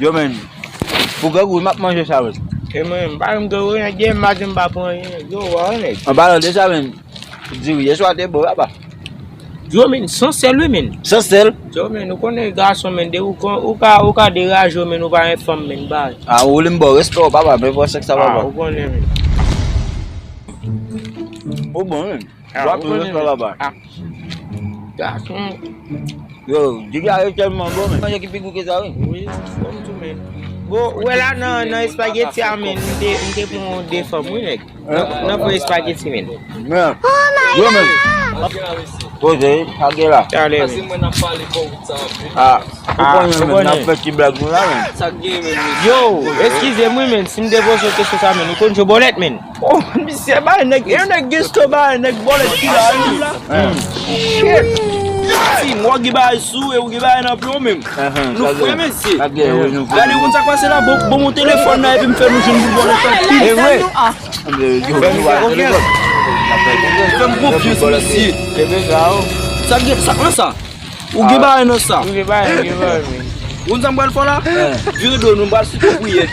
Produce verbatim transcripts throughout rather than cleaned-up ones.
Yo, men, pou grangou, m ap manje sa, men. E mwen, m pa menm gen anyen, gen maten m pa pran anyen. Yo, wè, nèg. An palan de sa, men, diri yèswa te bon, papa. Yo, men, san sèl, wi, men. San sèl? Yo, men, ou konnen gason, men, de ou, kon- ou ka, ou ka deraje, men, ou pa yon fanm, men, bay. Ah, ou li m ba w respè, papa, men, fò sèk sa, papa. Ah, ou konnen, men. Ou bon, men. Ah, ou konnen, men. Respè, papa. Ah. Gason. Yo, diri a yo tèlman bon, men. Manje ki pi gou ke sa, wi. Wi, fò m tou, men. Bon, ou wè la nan, nan espageti a, men, m te, m te pran de fanm, wi, nèg. Nan, nan fè espageti, men. Men. Yo, men. Poze, sa gen la. Talè, men. Ah, ou konnen, men, n ap fè ti blag nou la, men. Yo, eskize m, wi, men, si m te poze w kesyon sa, men, ou konn jwe bòlèt, men. Oh, misye bay nèg, e nèg gangsta bay nèg bòlèt ki la, wi la. Shit. Si, mwen gen bagay sou, e ou gen bagay nan pye w menm. Nou frè, mesye. Gade, ou konn sa k pase la? Bon, bon, mon telefòn nan, epi m fè nou jwenn pou bòlèt anpil. E vre. Fè m konfyans, mesye. Sa gen, sa k nan sa? Ou gen bagay nan sa? Ou gen bagay, ou gen bagay, men. Ou konn sa m pral fè la? Vire do nou, m pral site w priyè.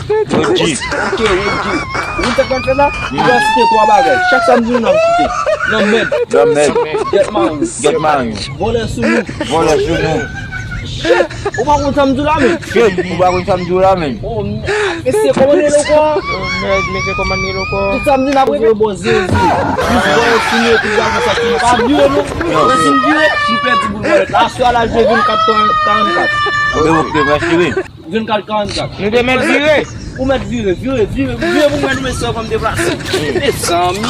Yo, G. Ok, yo, G. Ou konn sa k pral fè la? M pral site twa bagay. Chak sa m di nou, n ap site. Nan mèd. Nan mèd. Gèt mayon. Gèt mayon. Vòlè sou nou. Vòlè sou nou. Ou pa konn sa m di w la, men? Shit, ou pa konn sa m di w la, men? Oh, mesye, kòman rele w ankò? Mèd, mesye, kòman rele w ankò? Tout sa m di n ap rele bò Zezi. Plis bò yo fini, epi gade sa ki pa vire, non. Mwen si m vire, m pèdi boul bòlèt la. Aswè a l al jwe vennkat karannkat. Anben, ok, mèsi, wi. Vennkat karannkat. Nou te mèt vire. Ou mèt vire, vire, vire, vire pou mwen, nou mesye, kòm deplase. Mezanmi.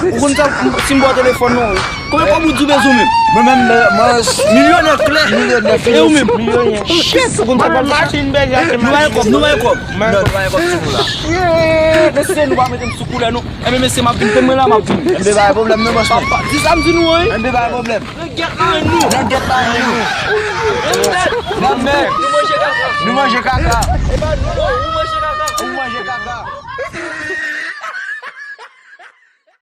Ou konn sa, si m ba w telefòn, non. Konbyen kòb ou di w bezwen menm? Mwen menm, mwen, milyonè klè. Milyonè klè. E ou menm? Milyonè. Shit, ou konn sa pral machin bèl, nou pa gen kòb, nou pa gen kòb. Non, nou pa gen kòb sou nou la. Shit, mesye, nou pa mete m sou koulè, non. Enben, mesye, m ap vin, tann mwen la, m ap vin. Enben, pa gen pwoblèm, non, bòs mwen. Papa, di sa m di nou, wi. Enben, pa gen pwoblèm. Nèg gèt la, nou. Nèg gèt la, nou. Nan mèd. Nou manje kaka. Nou manje kaka. E pa nou, non, ou manje kaka. Ou manje kaka.